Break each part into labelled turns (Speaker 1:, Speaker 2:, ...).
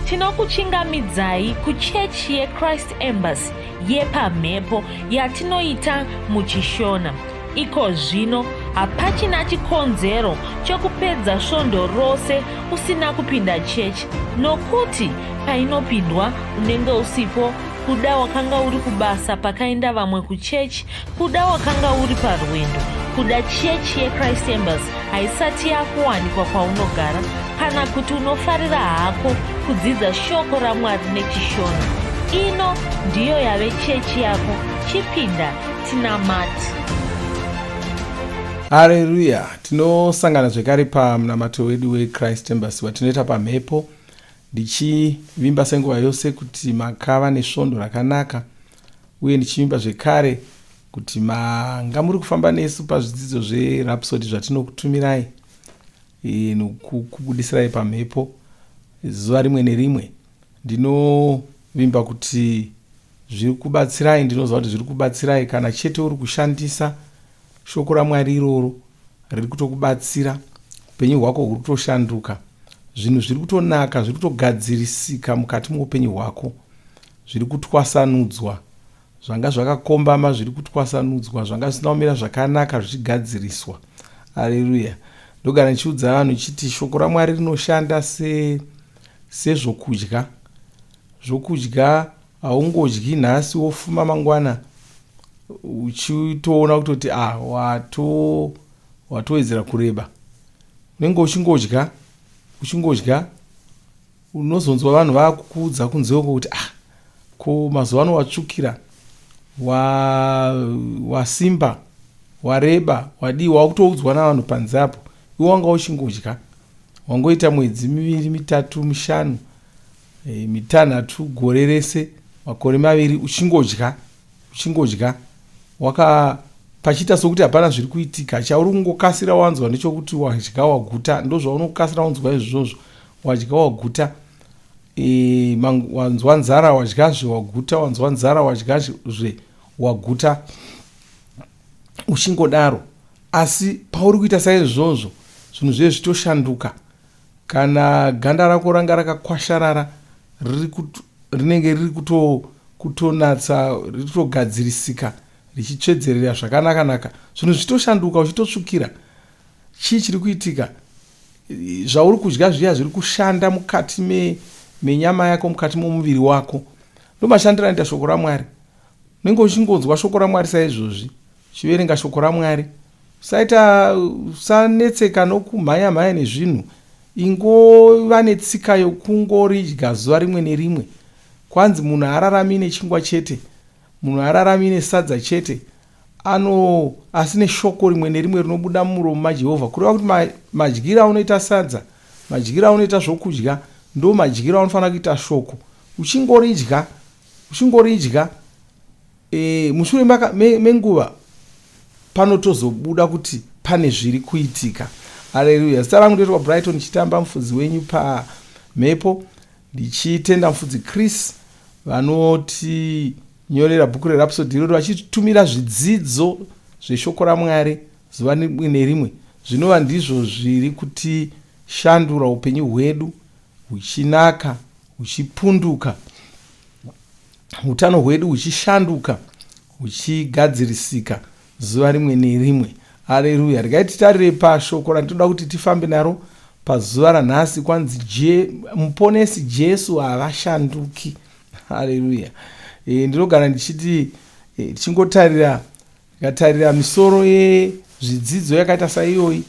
Speaker 1: Tinokuchingamidzai kuchechi yeChrist Embassy yepamhepo yatinoita muchiShona. Iko zvino hapachina chikonzero chekupedza svondo rose usina kupinda chechi nokuti painopindwa unenge usipo kuda wakanga uri kubasa pakaenda vamwe kuchechi kuda wakanga uri parwendo kuda chechi yechrist embassy haisati yakuwanikwa kwaunogara kana kuti unofarira hako kudzidza shoko ramwari nechishona ino ndiyo yave chechi yako chipinda tinamati
Speaker 2: hareruya tinosangana zvekare pamunamato wedu wechrist embassy watinoita pamhepo ndichivimba senguva yose kuti makava nesvondo rakanaka uye ndichivimba zvekare kuti manga muri kufamba nesu pazvidzidzo zverhapsody zvatinokutumirai e, nokukubudisirai pamhepo zuva rimwe nerimwe ndinovimba kuti zviri kubatsirai ndinoziva kuti zviri kubatsirai kana chete uri kushandisa shoko ramwari iroro riri kutokubatsira upenyu hwako huri kutoshanduka zvinhu zviri kutonaka zviri kutogadzirisika mukati meupenyu hwako zviri kutwasanudzwa zvanga zvakakombama zviri kutwasanudzwa zvanga zvisina kumira zvakanaka zvichigadziriswa aleluya ndogara ndichiudza vanhu chiti shoko ramwari rinoshanda se sezvokudya zvokudya haungodyi nhasi wofuma mangwana uchitoona kutoti ah wato watowedzera kureba unenge uchingodya uchingodya unozonzwa vanhu vakukuudza kunze uko kuti ah ko mazuva ano watsvukira wasimba wa wareba wadii wakutoudzwa navanhu panze apo iwe wanga uchingodya wangoita mwedzi miviri mitatu mishanu e, mitanhatu gore rese makore maviri uchingodya uchingodya waka pachiita sokuti hapana zviri kuitika chauri kungokasira wanzwa ndechokuti wadya waguta ndozvaunokasira wanzwa izvozvo wadya waguta e, wanzwa nzara wadyazve waguta wanzwa nzara wadyazve waguta uchingodaro asi pauri kuita saizvozvo zvinhu zviye zvitoshanduka Kana ganda rako ranga rakakwasharara rinenge riri kutonatsa riri kutogadzirisika richitsvedzerera zvakanaka-naka zvinhu zvichitoshanduka uchitotsvukira chii chiri kuitika zvauri kudya zviya zviri kushanda mukati menyama yako mukati momuviri wako ndomashandiro anoita shoko ramwari unenge uchingonzwa shoko ramwari saizvozvi Uchiverenga shoko raMwari, usaita usanetseka nokumhanya mhanya nezvinhu. Ingova netsika yokungoridya zuva rimwe nerimwe. Kwanzi munhu haararami nechingwa chete, munhu haararami nesadza chete, ano asi neshoko rimwe nerimwe rinobuda mumuromo maJehovha. Kureva kuti ma, madyiro aunoita sadza, madyiro aunoita zvokudya, ndo madyiro aunofanira kuita shoko. Uchingoridya, uchingoridya E, mushure menguva panotozobuda kuti pane zviri kuitika. Haleluya. Zita rangu ndoitwa Brighton Chitamba, mufudzi wenyu pamhepo. Ndichitenda mufudzi Chris vanotinyorera bhuku reRhapsody iroro vachitumira zvidzidzo zveshoko raMwari zuva rimwe nerimwe zvinova ndizvo zviri kutishandura upenyu hwedu huchinaka huchipunduka utano hwedu huchishanduka huchigadzirisika zuva rimwe nerimwe hareruya regai titarire pashoko randinoda kuti tifambe naro pazuva ranhasi kwanzi Je, muponesi jesu havashanduki hareruya e, ndinogara ndichiti e, tichingotarira ndikatarira misoro yezvidzidzo yakaita saiyoyi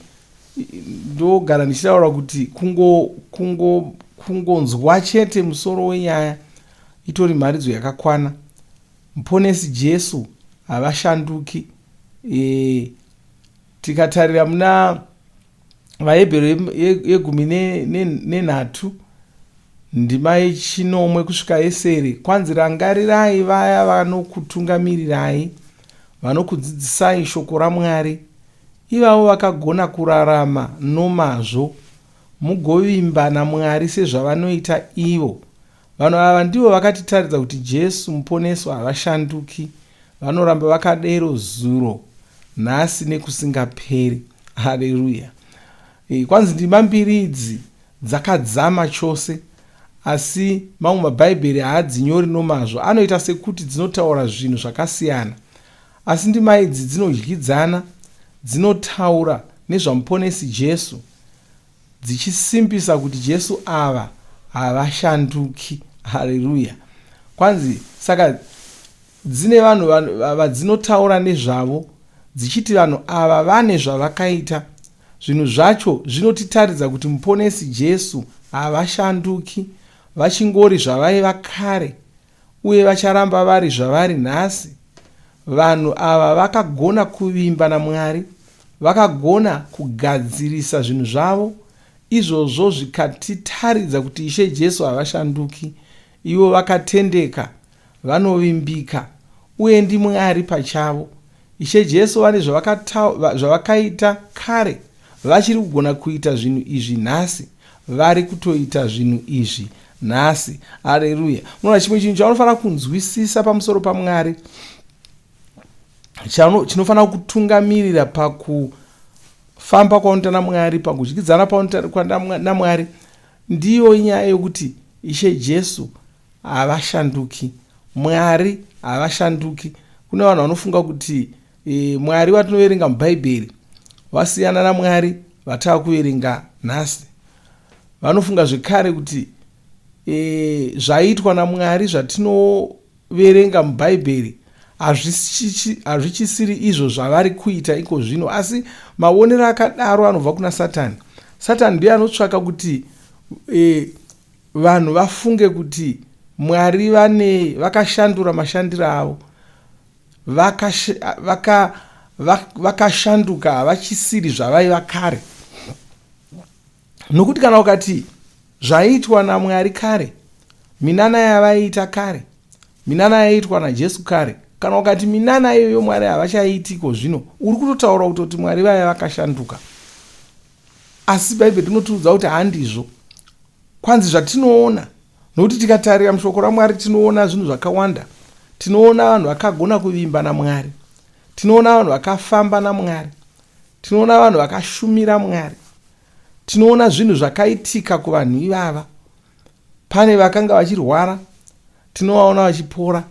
Speaker 2: ndogara ndichitaura kuti kungonzwa kungo, kungo chete musoro wenyaya itori mharidzo yakakwana muponesi jesu havashanduki e, tikatarira muna vahebheru yegumi nenhatu ndima yechinomwe kusvika yesere kwanzi rangarirai vaya vanokutungamirirai vanokudzidzisai shoko ramwari ivavo vakagona kurarama nomazvo mugovimba namwari sezvavanoita ivo Vanhu ava ndivo vakatitaridza kuti Jesu muponeso havashanduki, vanoramba vakadero zuro, nhasi nekusingaperi. Haleluya. E, kwanzi ndima mbiri idzi dzakadzama chose, Asi mamwe mabhaibheri haadzinyori nomazvo, anoita sekuti dzinotaura zvinhu zvakasiyana. Asi ndima idzi dzinodyidzana, dzinotaura nezvaMuponesi Jesu, dzichisimbisa kuti Jesu ava havashanduki. Hareruya! Kwanzi, saka dzine vanhu vadzinotaura nezvavo, dzichiti vanhu ava vane zvavakaita. Zvinhu zvacho zvinotitaridza kuti Muponesi Jesu havashanduki, vachingori zvavaiva kare uye vacharamba vari zvavari nhasi. Vanhu ava vakagona kuvimba naMwari, vakagona kugadzirisa zvinhu zvavo, izvozvo zvikatitaridza kuti Ishe Jesu havashanduki. Ivo vakatendeka, vanovimbika, uye ndiMwari pachavo. Ishe Jesu vane zvavakaita kare, vachiri kugona kuita zvinhu izvi nhasi. Vari kutoita zvinhu izvi nhasi. Hareruya! Munoona, chimwe chinhu chaunofanira kunzwisisa pamusoro paMwari, chinofanira kutungamirira pakufamba kwaunoita naMwari, pakudyidzana kwaunoita naMwari, ndiyo nyaya yokuti Ishe Jesu havashanduki. Mwari havashanduki. Kune vanhu vanofunga kuti e, Mwari vatinoverenga muBhaibheri vasiyana naMwari vatava kuverenga nhasi. Vanofunga zvekare kuti e, zvaiitwa naMwari zvatinoverenga muBhaibheri hazvichisiri izvo zvavari kuita iko zvino. Asi maonero akadaro anobva kuna Satani. Satani ndiye anotsvaka kuti e, vanhu vafunge kuti Mwari vane vakashandura mashandiro avo, vakashanduka, havachisiri zvavaiva kare. Nokuti kana ukati zvaiitwa naMwari kare, minana yavaiita kare, minana yaiitwa naJesu kare, kana ukati minana iyoyo Mwari havachaiitiko zvino, uri kutotaura kutoti Mwari vaya vakashanduka. Asi Bhaibheri rinotiudza kuti handizvo. Kwanzi zvatinoona, nokuti tikatarira mushoko raMwari tinoona zvinhu zvakawanda. Tinoona vanhu vakagona kuvimba naMwari. Tinoona vanhu vakafamba naMwari. Tinoona vanhu vakashumira Mwari. Tinoona zvinhu zvakaitika kuvanhu ivava. Pane vakanga vachirwara, tinovaona vachipora.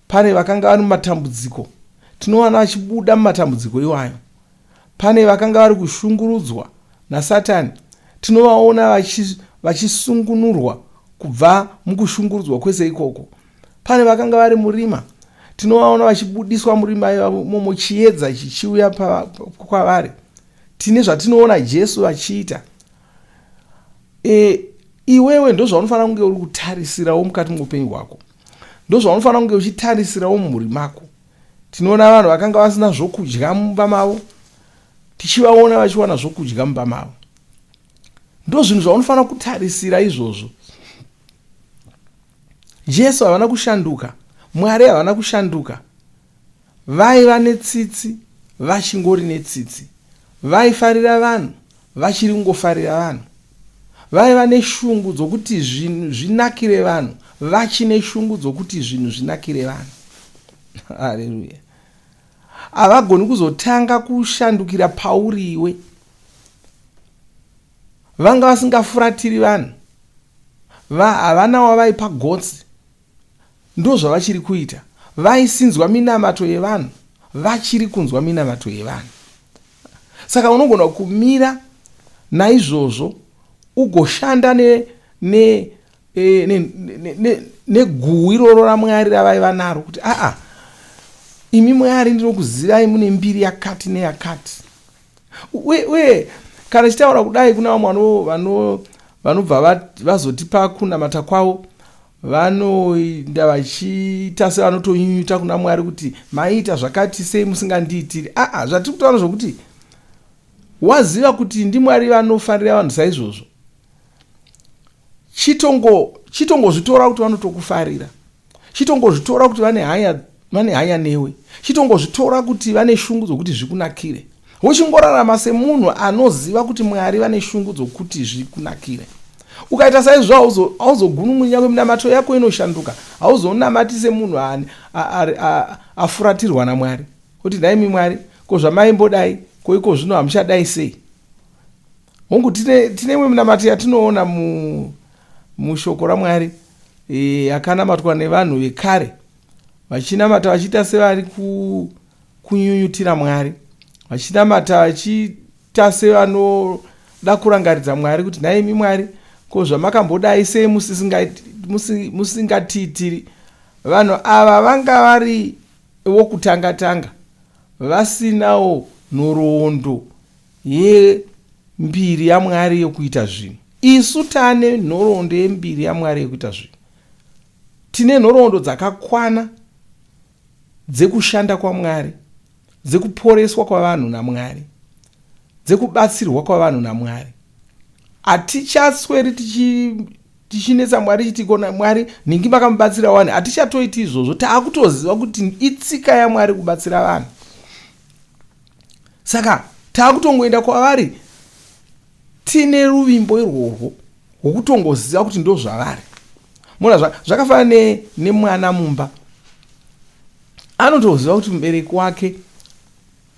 Speaker 2: Pane vakanga vari mumatambudziko, tinowana vachibuda mumatambudziko iwayo. Pane vakanga vari kushungurudzwa naSatani, tinovaona vachisungunurwa kubva mukushungurudzwa kwese ikoko. Pane vakanga vari murima, tinovaona vachibudiswa murima imomo, chiedza chichiuya kwavari. Tine zvatinoona Jesu vachiita. E, iwewe ndozvaunofanira kunge uri kutarisirawo mukati meupenyu hwako. Ndozvaunofanira kunge uchitarisirawo mumhuri mako. Tinoona vanhu vakanga vasina zvokudya mumba mavo, tichivaona vachiwana zvokudya mumba mavo. Ndozvinhu zvaunofanira kutarisira izvozvo. Jesu havana kushanduka, Mwari havana kushanduka. Vaiva netsitsi, vachingori netsitsi. Vaifarira vanhu, vachiri kungofarira vanhu. Vaiva neshungu dzokuti zvinhu zvinakire vanhu, vachine shungu dzokuti zvinhu zvinakire vanhu. Haleluya. Havagoni kuzotanga kushandukira pauri iwe. Vanga vasingafuratiri vanhu. Va, havana wavaipa gotsi. Ndozvavachiri kuita. Vaisinzwa minamato yevanhu, vachiri kunzwa minamato yevanhu. Saka unogona kumira naizvozvo ugoshanda ne, ne, e, ne, ne, ne, neguhu iroro raMwari ravaiva naro kuti aa imi Mwari ndinokuzivai mune mbiri yakati neyakati. Uye, uye kana chitaura kudai kuna vamwe vanobva vazotipa kunamata kwavo vanoinda vachiita sevanotonyunyuta kuna Mwari kuti maiita zvakati sei musingandiitiri. Aa, zvatiri kutaura zvokuti waziva kuti ndiMwari vanofarira vanhu saizvozvo, chitongozvitora kuti vanotokufarira, chitongozvitora kuti vane hanya, vane hanya newe, chitongozvitora kuti vane shungu dzokuti zvikunakire. Wochingorarama semunhu anoziva kuti Mwari vane shungu dzokuti zvikunakire. Ukaita saizvozvo hauzogunun'uni, nyangwe minamato yako inoshanduka. Hauzonamati semunhu afuratirwa naMwari. Kuti nhaimi Mwari, ko zvamaimbodai, ko iko zvino hamuchadai sei? Hongu, tine imwe minamato yatinoona mu mushoko raMwari yakanamatwa nevanhu vekare, vachinamata vachiita sevari kunyunyutira Mwari, vachinamata vachiita sevanoda kurangaridza Mwari kuti nhaimi Mwari, ko zvamakambodai sei musingatiitiri? Vanhu ava vanga vari vokutanga tanga vasinawo nhoroondo yembiri yaMwari yokuita zvinhu. Isu tane nhoroondo yembiri yaMwari yekuita zvinhu. Tine nhoroondo dzakakwana dzekushanda kwaMwari, dzekuporeswa kwavanhu naMwari, dzekubatsirwa kwavanhu naMwari. Hatichasweri tichinetsa Mwari tichiti kona Mwari nhingi makamubatsira wani. Hatichatoiti izvozvo, taakutoziva kuti itsika yaMwari kubatsira vanhu. Saka taakutongoenda kwavari tine ruvimbo irworwo rwokutongoziva kuti ndozvavari. Mona zvakafanana nemwana mumba, anotoziva kuti mubereki wake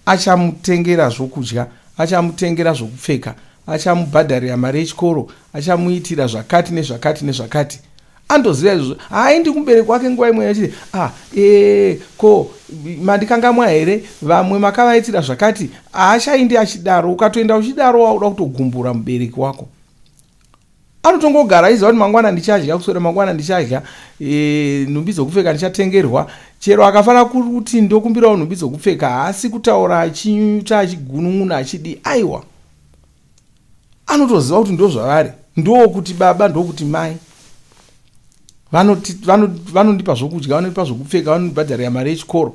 Speaker 2: achamutengera zvokudya, achamutengera zvokupfeka, achamubhadharira mari yechikoro, achamuitira zvakati nezvakati nezvakati. Anotoziva izvozvo. Haaendi kumubereki wake nguva imwe achiti, ah, ee, ko mandikangamwa here? Vamwe makavaitira zvakati. Haachaindi achidaro. Ukatoenda uchidaro wakuda kutogumbura mubereki wako. Anotongogara achiziva kuti mangwana ndichadya, kuswera mangwana ndichadya, nhumbi dzokupfeka ndichatengerwa. Chero akafanira kuti ndokumbirawo nhumbi dzokupfeka, haasi kutaura achinyunyuta, achigunun'una, achidii. Aiwa, anotoziva kuti ndozvavari, ndokuti baba, ndokuti mai. Vanondipa zvokudya, vanondipa zvokupfeka, vanondibhadharira mari yechikoro,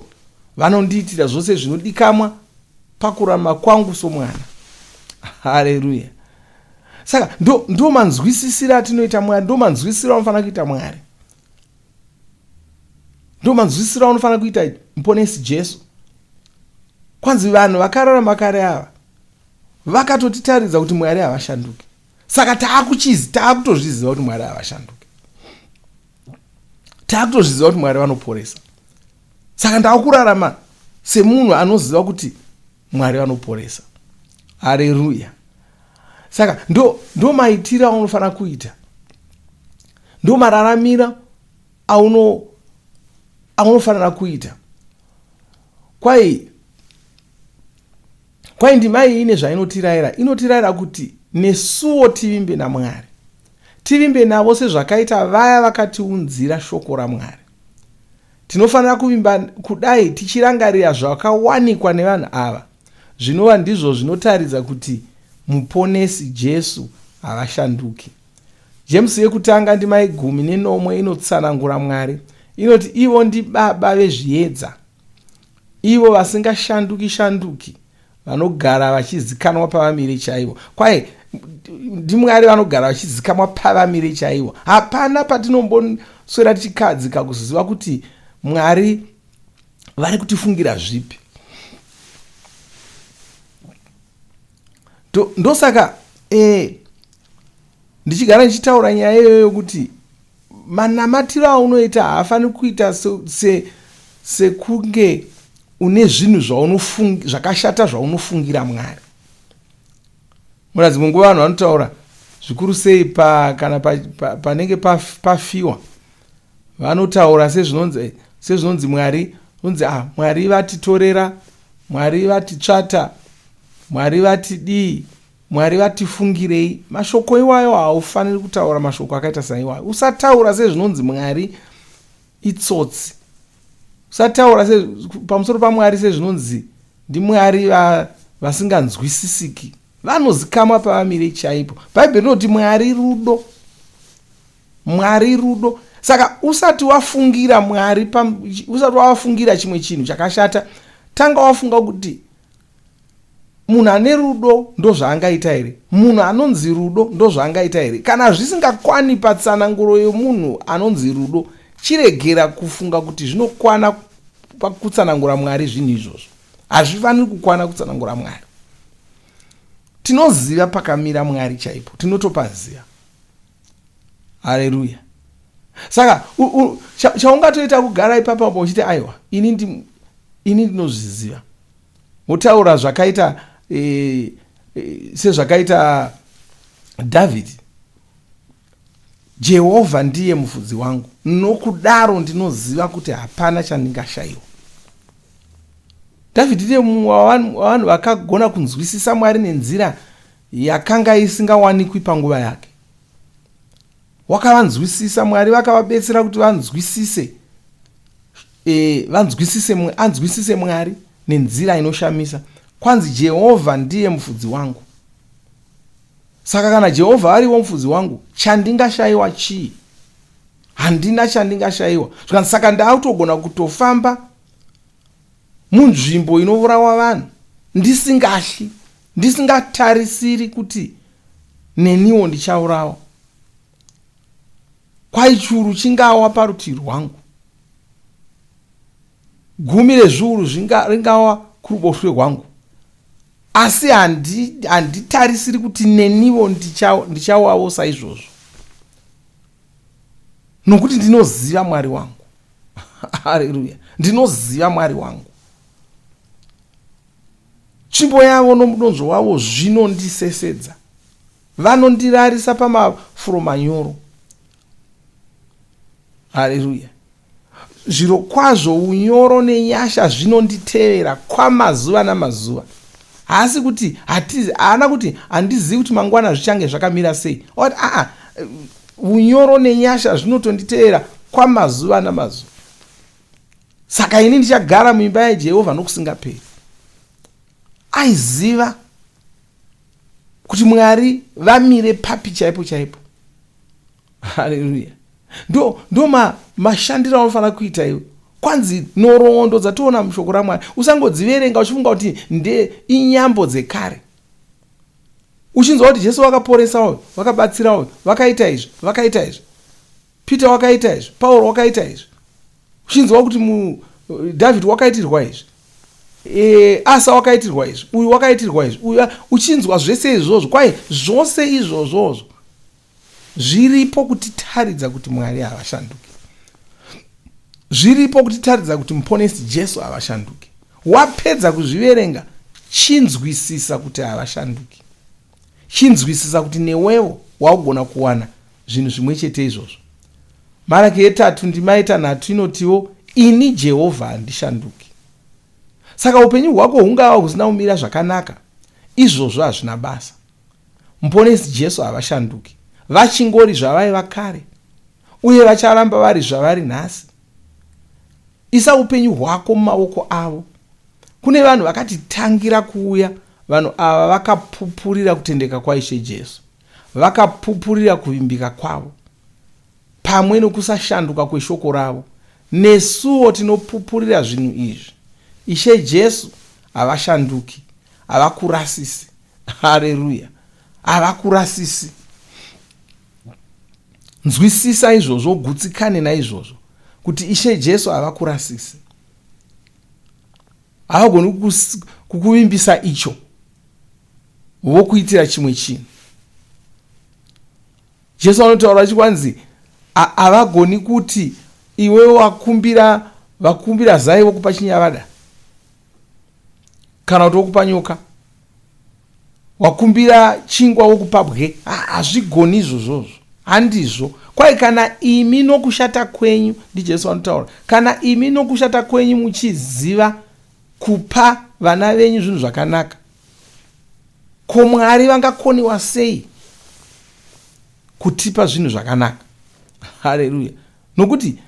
Speaker 2: vanondiitira zvose zvinodikamwa pakurarama kwangu somwana. Hareruya. Saka ndo, ndo manzwisisiro atinoita Mwari, ndo manzwisisiro anofanira kuita Mwari, ndo manzwisisiro anofanira kuita Muponesi Jesu. Kwanzi vanhu vakararama kare ava vakatotitaridza kuti Mwari havashanduki. Saka taakuchizi, taakutozviziva kuti Mwari havashanduki, taakutozviziva kuti Mwari vanoporesa. Saka ndaakurarama semunhu anoziva kuti Mwari vanoporesa. Hareruya. Saka ndo, ndo maitiro aunofanira kuita, ndo mararamiro aunofanira kuita. Kwai kwai ndima iyi ine zvainotirayira. Inotirayira kuti nesuwo tivimbe naMwari, tivimbe navo sezvakaita vaya vakatiunzira shoko raMwari. Tinofanira kuvimba kudai tichirangarira zvakawanikwa nevanhu ava, zvinova ndizvo zvinotaridza kuti Muponesi Jesu havashanduki. James yekutanga ndima yegumi nenomwe inotsanangura Mwari. Inoti ivo ndibaba vezviedza, ivo vasingashanduki shanduki, vanogara vachizikanwa pavamire chaivo. Kwai ndiMwari vanogara vachizikanwa pavamire chaivo. Hapana patinomboswera tichikadzika kuziva kuti Mwari vari kutifungira zvipi. Ndosaka ndichigara ndichitaura nyaya iyoyo yokuti manamatiro aunoita haafaniri kuita sekunge une zvinhu zvakashata zvaunofungira Mwari. Muna dzimwe nguva vanhu vanotaura zvikuru sei pa, kana panenge pa, pa, pafiwa, vanotaura sezvinonzi Mwari, unzi ah, Mwari vatitorera, Mwari vatitsvata, Mwari vatidii, Mwari vatifungirei. Mashoko iwayo haufaniri kutaura mashoko akaita saiwayo. Usataura sezvinonzi Mwari itsotsi. Usataura pamusoro paMwari sezvinonzi ndiMwari vasinganzwisisiki. Vanozikamwa pavamire chaipo. Bhaibheri rinoti Mwari rudo. Mwari rudo. Saka usati wafungira Mwari, usati wafungira chimwe chinhu chakashata, tanga wafunga kuti munhu ane rudo ndozvaangaita here? Munhu anonzi rudo ndozvaangaita here? Kana zvisingakwani patsananguro yomunhu anonzi rudo, chiregera kufunga kuti zvinokwana pakutsanangura Mwari zvinhu izvozvo. Hazvifaniri kukwana kutsanangura Mwari. Tinoziva pakamira Mwari chaipo, tinotopaziva. Haleluya. Saka chaungatoita kugara ipapo apo uchiti aiwa, ini ndinozviziva. Wotaura zvakaita sezvakaita Dhavhidhi. Jehovha ndiye mufudzi wangu, nokudaro ndinoziva kuti hapana chandingashayiwa. Dhavhidhi ndiye mumwe wavanhu vakagona kunzwisisa Mwari nenzira yakanga isingawanikwi panguva yake. Wakavanzwisisa, Mwari vakavabetsera kuti vanzwisise e, vanzwisise anzwisise Mwari nenzira inoshamisa. Kwanzi Jehovha ndiye mufudzi wangu. Saka kana Jehovha ariwo mufudzi wangu, chandingashayiwa chii? Handina chandingashayiwa. Zvikanzi saka ndaakutogona kutofamba munzvimbo inovurawa vanhu ndisingatyi, ndisingatarisiri kuti neniwo ndichaurawa. Kwai churu chingawa parutivi rwangu, gumi rezviuru ringawa kuruboshwe rwangu, asi handitarisiri kuti neniwo ndichawawo saizvozvo, nokuti ndinoziva Mwari wangu. Hareruya! Ndinoziva Mwari wangu. Tsvimbo yavo nomudonzvo wavo zvinondisesedza, vanondirarisa pamafuro manyoro. Hareruya! Zvirokwazvo unyoro nenyasha zvinonditevera kwamazuva namazuva. Haasi kuti hatizi, haana kuti handizivi kuti mangwana zvichange zvakamira sei. Oti aa, unyoro nenyasha zvinotonditevera kwamazuva namazuva. Saka ini ndichagara muimba yaJehovha nokusingaperi. Aiziva kuti Mwari vamire papi chaipo chaipo. Haleluya. Ndo ndo ma, mashandiro aunofanira kuita iwe. Kwanzi nhoroondo dzationa mushoko raMwari usangodziverenga uchifunga kuti nde inyambo dzekare. Uchinzwa kuti Jesu vakaporesa uyu, vakabatsira uyu, vakaita izvi, vakaita izvi. Peter wakaita izvi, Pauro wakaita izvi. Uchinzwa kuti mu David wakaitirwa izvi. E, Asa wakaitirwa izvi, uyu wakaitirwa izvi, uyu uchinzwa zvese izvozvo, kwai zvose izvozvozvo Zviripo kutitaridza kuti Mwari havashanduki. Zviripo kutitaridza kuti Muponesi Jesu havashanduki. Wapedza kuzviverenga, chinzwisisa kuti havashanduki. Chinzwisisa kuti newewo waugona kuwana zvinhu zvimwe chete izvozvo. Maraki yetatu ndima yetanhatu inotiwo, Ini Jehovha handishanduki. Saka upenyu hwako hungava husina kumira zvakanaka, izvozvo hazvina basa. Muponesi Jesu havashanduki. Vachingori zvavaiva kare, uye vacharamba vari zvavari nhasi. Isa upenyu hwako mumavoko avo. Kune vanhu vakatitangira kuuya, vanhu ava vakapupurira kutendeka kwaIshe Jesu. Vakapupurira kuvimbika kwavo pamwe nokusashanduka kweshoko ravo. Nesuwo tinopupurira zvinhu izvi. Ishe Jesu havashanduki. Havakurasisi. Hareruya. Havakurasisi. Nzwisisa izvozvo, gutsikane naizvozvo, kuti Ishe Jesu havakurasisi. Havagoni kukuvimbisa icho vokuitira chimwe chinhu. Jesu anotaura achikwanzi havagoni kuti iwe wakumbira vakumbira zai vokupa chinyavada kana kuti wokupa nyoka wakumbira chingwa wokupa bwe. Hazvigoni izvozvozvo, handizvo. Kwai kana imi nokushata kwenyu, ndiJesu anotaura, kana imi nokushata kwenyu muchiziva kupa vana venyu zvinhu zvakanaka, ko Mwari vangakoniwa sei kutipa zvinhu zvakanaka? Haleluya. Nokuti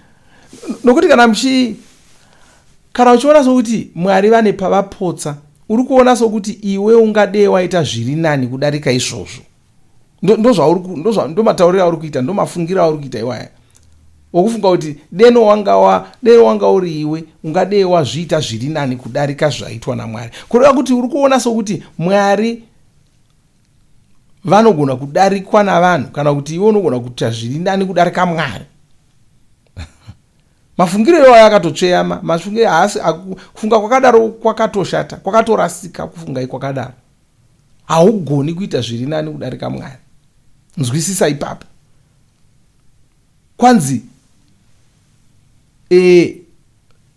Speaker 2: nokuti kana muchi kana uchiona sokuti Mwari vane pavapotsa, uri kuona sokuti iwe ungadee waita zviri nani kudarika izvozvo. Ndomatauriro auri kuita, ndomafungiro auri kuita iwaya okufunga kuti deno wanga wa deno wanga uri iwe ungadee wazviita zviri nani kudarika zvaitwa naMwari. Kureva kuti uri kuona sokuti Mwari vanogona kudarikwa navanhu kana kuti iwe unogona kuita zviri nani kudarika Mwari. Mafungiro iwayo akatotsveyama, mafungiro haasi kufunga kwakadaro kwakatoshata, kwakatorasika kufunga kwakadaro. Haugoni kuita zviri nani kudarika Mwari. Nzwisisa ipapo. Kwanzi e,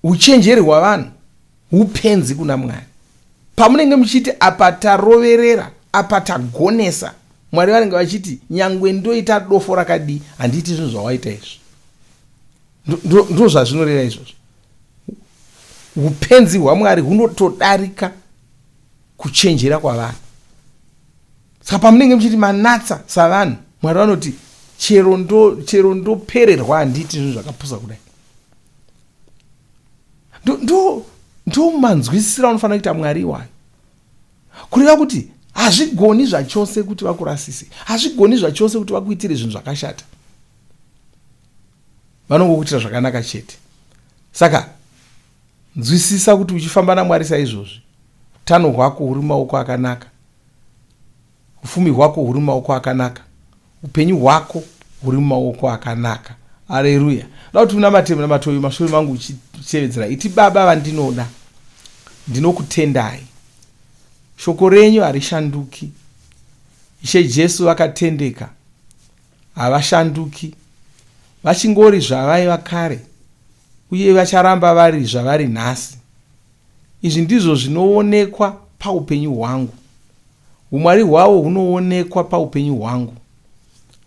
Speaker 2: uchenjeri hwavanhu hupenzi kuna Mwari. Pamunenge muchiti apa taroverera, apa tagonesa. Mwari vanenge vachiti nyangwe ndoita dofo rakadii handiiti zvinhu zvawaita izvi. Ndozvazvinoreva izvozvo. Upenzi hwaMwari hunotodarika kuchenjera kwavanhu. Saka pamunenge muchiti manatsa savanhu, Mwari vanoti chero ndo chero ndopererwa handiiti zvinhu zvakapusa kudai. Ndo ndo ndo manzwisisiro anofanira kuita Mwari iwayo. Kureva kuti hazvigoni zvachose kuti vakurasise, hazvigoni zvachose kuti vakuitire zvinhu zvakashata. Vanongokuitira zvakanaka chete. Saka nzwisisa kuti uchifamba naMwari saizvozvi, utano hwako huri mumaoko akanaka, ufumi hwako huri mumaoko akanaka, upenyu hwako huri mumaoko akanaka. Aleluya! Da kuti unamate munamato uyu mashure mangu uchitevedzera. Iti, Baba vandinoda, ndinokutendai. Shoko renyu harishanduki. Ishe Jesu vakatendeka, havashanduki. Vachingori zvavaiva kare uye vacharamba vari zvavari nhasi. Izvi ndizvo zvinoonekwa paupenyu hwangu. Humwari hwavo hunoonekwa paupenyu hwangu.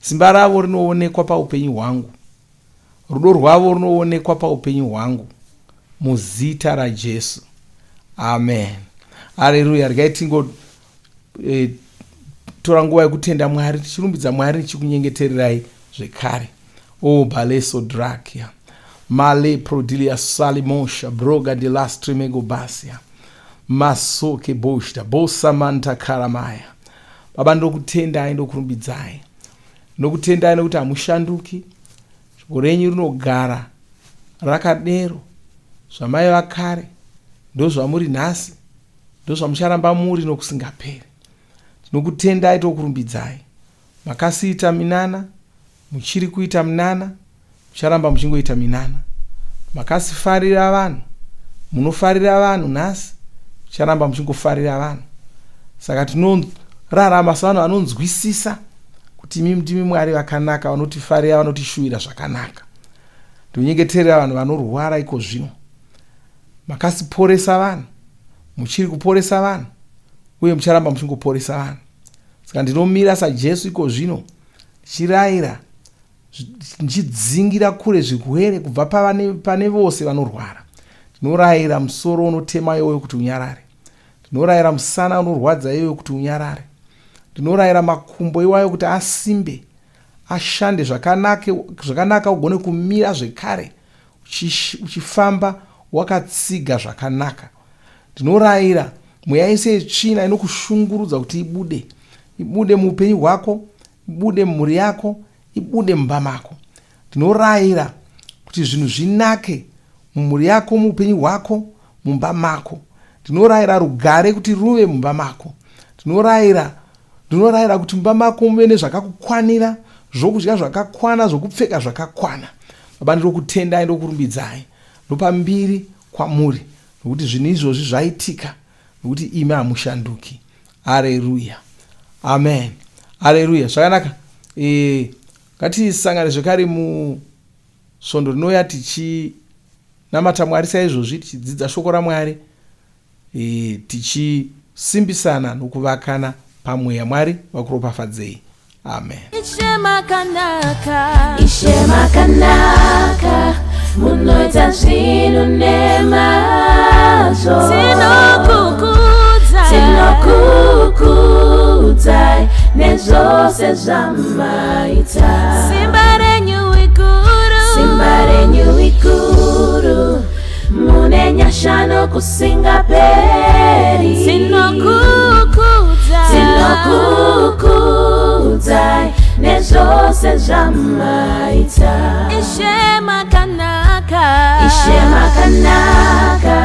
Speaker 2: Simba ravo rinoonekwa paupenyu hwangu. Rudo rwavo runoonekwa paupenyu hwangu. Muzita raJesu. Amen. Haleluya. Regai tingo e, tora nguva yekutenda Mwari tichirumbidza Mwari tichikunyengetererai zvekare. O oh, baleso drakia. Male prodilia salimosha broga de lastrimego basia. Masoke boshta bosamanta karamaya. Baba ndokutendai ndokurumbidzai. Ndokutendai nekuti hamushanduki. Shoko renyu rinogara rakadero. Zvamaiva kare ndozvamuri nhasi ndozvamucharamba muri nokusingaperi. Tinokutendai tokurumbidzai. Makasiita minana, muchiri kuita minana, mucharamba muchingoita minana. Makasifarira vanhu, munofarira vanhu nhasi, mucharamba muchingofarira vanhu. Saka tinorarama sevanhu vanonzwisisa kuti imi ndimi Mwari vakanaka, vanotifarira, vanotishuvira zvakanaka. Ndinonyengeterera vanhu vanorwara iko zvino. Makasiporesa vanhu, muchiri kuporesa vanhu, uye mucharamba muchingoporesa vanhu. Saka ndinomira saJesu iko zvino ndichirayira ndichidzingira kure zvirwere kubva pavane, pane vose vanorwara. Ndinorayira musoro unotema iwoyo kuti unyarare. Ndinorayira musana unorwadza iyoyo kuti unyarare. Ndinorayira makumbo iwayo kuti asimbe, ashande zvakanaka, zvakanaka ugone kumira zvekare uchifamba wakatsiga zvakanaka. Ndinorayira mweya yese yetsvina inokushungurudza kuti ibude, ibude muupenyu hwako, ibude mumhuri yako, ibude mumba mako. Ndinorayira kuti zvinhu zvinake mumhuri yako, muupenyu hwako, mumba mako. Ndinorayira rugare kuti ruve mumba mako. Ndinorayira ndinorayira kuti mumba mako muve nezvakakukwanira, zvokudya zvakakwana, zvokupfeka zvakakwana. Baba, ndinokutendai, ndokurumbidzai, ndopa mbiri kwamuri nokuti zvinhu izvozvi zvaitika nokuti imi hamushanduki. Areruya, amen, areruya. Zvakanaka. E, ngatisangane zvekare musvondo rinouya tichinamata Mwari saizvozvi, tichidzidza shoko raMwari e, tichisimbisana nokuvakana pamweya. Mwari vakuropafadzei. Amen.
Speaker 1: Ishe makanaka,
Speaker 3: Ishe makanaka, munoita zvinhu nemazvo.
Speaker 1: Tinokukudza,
Speaker 3: tinokukudzai nezvose zvamaita.
Speaker 1: Simba renyu ikuru,
Speaker 3: simba renyu ikuru, mune nyasha nokusingaperi.
Speaker 1: Tinokukudza,
Speaker 3: tinokukudzai nezvose zvamaita.
Speaker 1: Ishe makanaka,
Speaker 3: Ishe makanaka,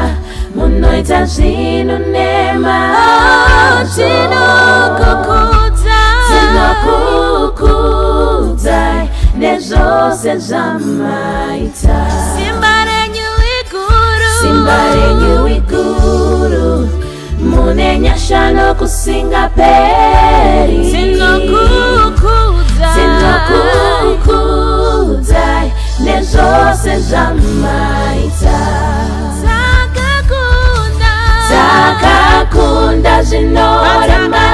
Speaker 3: munoita zvinhu nemazvo.
Speaker 1: Tinokukudza,
Speaker 3: tinokukudzai nezvose zvamaita.
Speaker 1: Simba renyu ikuru,
Speaker 3: simba renyu ikuru, mune nyasha nokusingaperi.
Speaker 1: Tinokukudza,
Speaker 3: tinokukudzai nezvose zvamaita.
Speaker 1: Takakunda,
Speaker 3: takakunda zvinorema,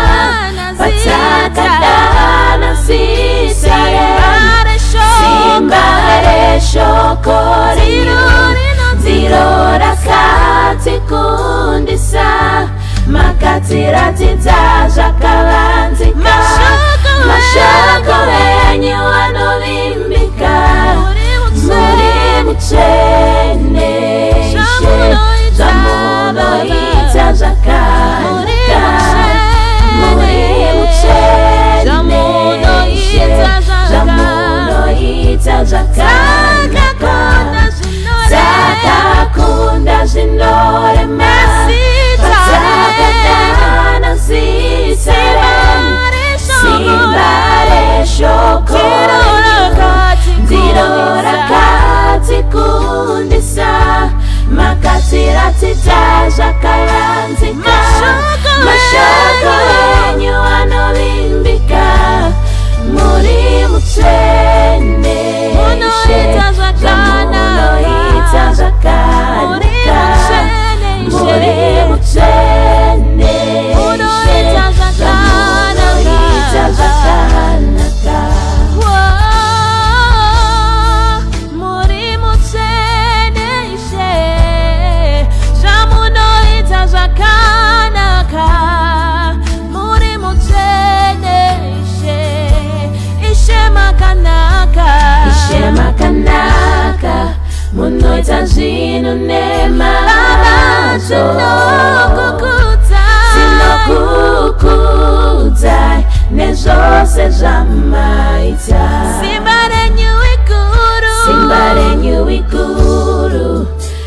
Speaker 1: patakadana
Speaker 3: patakadana. Shoko renyu ndiro rakatikundisa, makatiratidza zvakavanzika. Mashoko enyu anovimbika, muri mutsvene Ishe, zvamunoita zvakanaka. Muri mutsvene Ishe, zvamunoita zvakanaka. Takakunda zvinorema patakadana zita renyu. Simba reshoko renyu ndiro rakatikundisa, makatiratidza zvakavanzika. Mashoko enyu anovimbika, muri mutsvene Ishe, zvamunoita zvakanaka. Muri mutsvene Ishe, zvamunoita zvakanaka.
Speaker 1: Muri mutsvene Ishe, zvamunoita zvakanaka. Muri mutsvene Ishe, Ishe makanaka.
Speaker 3: Ishe makanaka, munoita zvinhu nemazvo. Tinokukudzai nezvose zvamaita.
Speaker 1: Simba renyu iguru.
Speaker 3: Simba renyu iguru,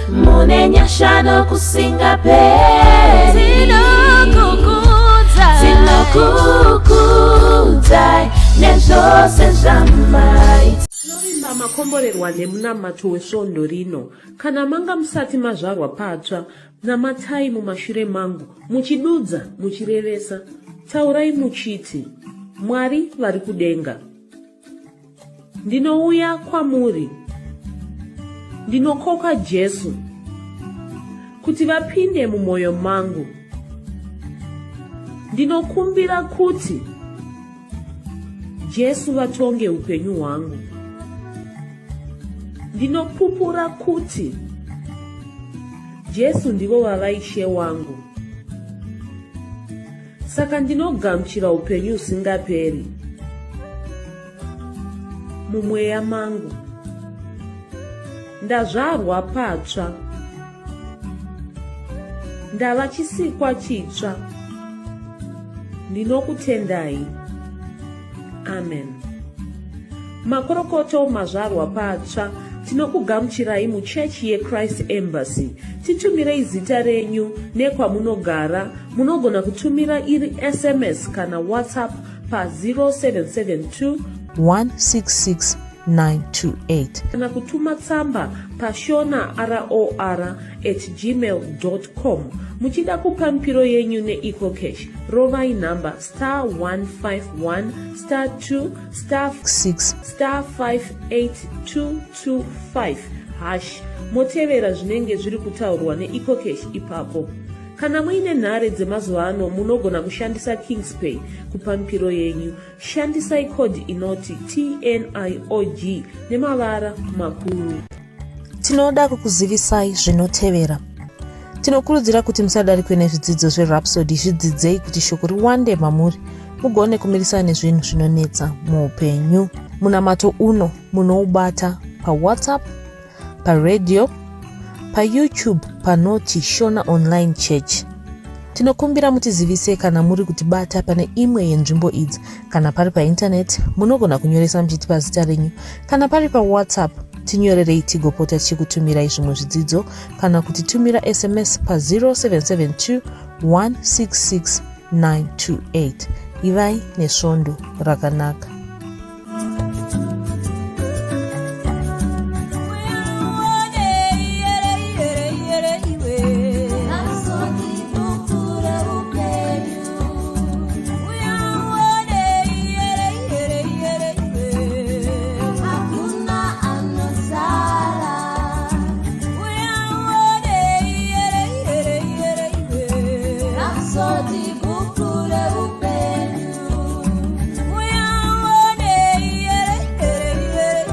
Speaker 3: mune nyasha nokusingaperi.
Speaker 1: Tinokukudza.
Speaker 3: Tinokukudzai nezvose zvamaita.
Speaker 4: Tinovimba makomborerwa nemunamato wesvondo rino. Kana manga musati mazvarwa patsva, namatai mumashure mangu, muchidudza, muchirevesa. Taurai muchiti, Mwari vari kudenga, ndinouya kwamuri. Ndinokoka Jesu kuti vapinde mumwoyo mangu. Ndinokumbira kuti Jesu vatonge upenyu hwangu. Ndinopupura kuti Jesu ndivo vava Ishe wangu. Saka ndinogamuchira upenyu husingaperi mumweya mangu. Ndazvarwa patsva. Ndava chisikwa chitsva. Ndinokutendai. Amen. Makorokoto mazvarwa patsva. Tinokugamuchirai muchechi yeChrist Embassy. Titumirei zita renyu nekwamunogara. Munogona kutumira iri SMS kana WhatsApp pa 0772
Speaker 1: 166 928.
Speaker 4: Kana kutuma tsamba pashona ror at gmail com. Muchida kupa mipiro yenyu neEcoCash, rovai nhamba star 151 star 2 star
Speaker 1: 6
Speaker 4: star 58225 hash, motevera zvinenge zviri kutaurwa neEcoCash ipapo. Kana muine nhare dzemazuva ano, munogona kushandisa Kingspay kupa mipiro yenyu. Shandisai code inoti TNIOG nemavara makuru.
Speaker 1: Tinoda kukuzivisai zvinotevera. Tinokurudzira kuti musadarikwe nezvidzidzo zveRhapsody. Zvidzidzei kuti shoko riwande mamuri, mugone kumirisana nezvinhu zvinonetsa muupenyu. Munamato uno munoubata paWhatsApp, paradio, paYouTube panoti Shona Online Church. Tinokumbira mutizivise kana muri kutibata pane imwe yenzvimbo idzi. Kana pari paintaneti, munogona kunyoresa muchitipa zita renyu. Kana pari paWhatsApp, tinyorerei tigopota tichikutumirai zvimwe zvidzidzo kana kutitumira SMS pa 0772 166 928. Ivai nesvondo rakanaka.